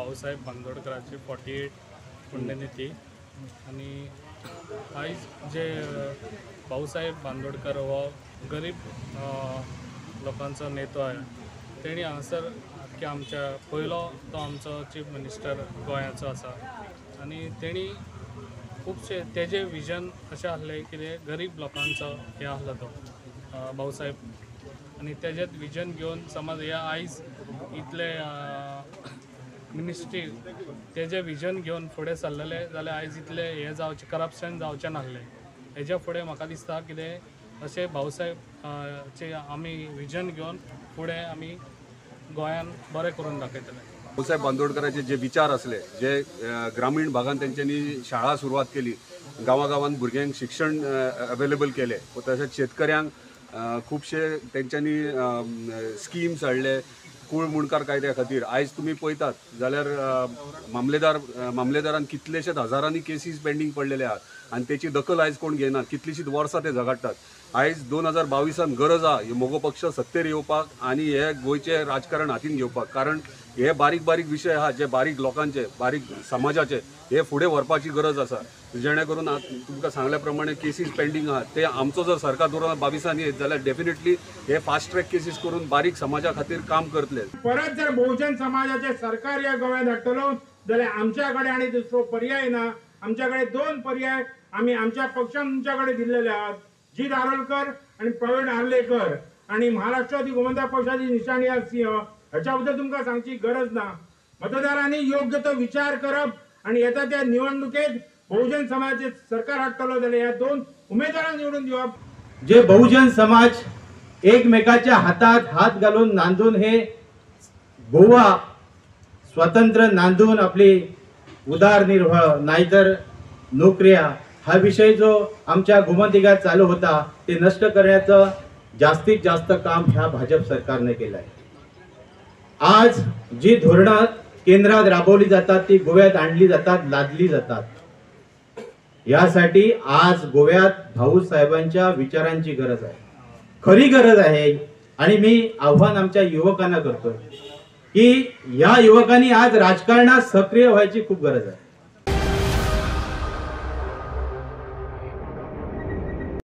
भाऊसाहेब बांदोडकराची 48 पुण्यतिथी आनी आयज जे भाऊसाहेब बांदोडकर हो गरीब लोकांचो नेतो आहे तेणी हांगासर की आमच्या पयलो तो आमचो चीफ मिनिस्टर गोंयाचो आसा आनी तेणी खुबशे तेजे विजन अशें आसलें कितें गरीब लोकांचो हें आसलो तो भाऊसाहेब आनी तेजेच विजन घेवन समज हे आयज इतले मिनिस्ट्री तेजे विजन घेवन फुडें सरलेले जाल्यार आयज इतले हें जावचें करप्शन जावचें नासलें. हेज्या फुडें म्हाका दिसता कितें अशें भाऊसाहेब चे आमी विजन घेवन फुडें आमी गोंयान बरें करून दाखयतले. भाऊसाहेब बांदोडकराचे जे विचार आसले जे ग्रामीण भागान तेंच्यांनी शाळा सुरवात केली, गांवागांवान भुरग्यांक शिक्षण अवेलेबल केलें, तशेंच शेतकऱ्यांक खुबशे तेंच्यांनी स्किम्स हाडले कूळ मुणकार कायद्या खातीर. आयज तुमी पळयतात जाल्यार मामलेदारान कितलेशेच हजारांनी केसीस पेंडींग पडलेले आहात आनी तेची दखल आयज कोण घेयनात. कितलीशीच वर्सां ते झगडटात. आयज 2022 गरज आहा मगो पक्ष सत्तेर येवपाक आनी हे गोंयचें राजकारण हातीन घेवपाक, कारण हे बारीक बारीक विशय आहा जे बारीक लोकांचे बारीक समाजाचे हे फुडें व्हरपाची गरज आसा, जेणे करून तुमकां सांगल्या प्रमाणे केसीस पेंडींग आहा ते आमचो जर सरकार 2022 येत जाल्यार डेफिनेटली हे फास्ट ट्रॅक केसीस करून बारीक समाजा खातीर काम करतले. परत जर बहुजन समाजाचे सरकार ह्या गोंयांत हाडटलो जाल्यार आमच्या कडेन आनी दुसरो पर्याय ना. आमच्या कडेन दोन पर्याय आमी आमच्या पक्षान तुमच्या कडेन दिल्लेले आहात, जीत आरोलकर आनी प्रवीण आर्लेकर. आनी महाराष्ट्राची गोमंतक पक्षाची निशाणी आसा सिंह, हाच्या बद्दल तुमकां सांगची गरज ना. मतदारांनी योग्य तो विचार करप आनी येता त्या निवडणुकेत बहुजन समाजाचे सरकार हाडटलो जाल्यार ह्या दोन उमेदवारांक निवडून दिवप. जे बहुजन समाज एकमेकाच्या हातात हात घालून नांदून हे गोवा स्वतंत्र नांदून आपली उदारनिर्वाह नाहीतर नोकऱ्या हा विषय जो आमच्या गोमंतकात चालू होता ते नष्ट करण्याचं जास्तीत जास्त काम ह्या भाजप सरकारने केलं आहे. आज जी धोरणं केंद्रात राबवली जातात ती गोव्यात आणली जातात, लादली जातात. यासाठी आज गोव्यात भाऊसाहेबांच्या विचारांची गरज आहे, खरी गरज आहे. आणि मी आव्हान आमच्या युवकांना करतोय की या युवकांनी आज राजकारणात सक्रिय व्हायची खूप गरज आहे.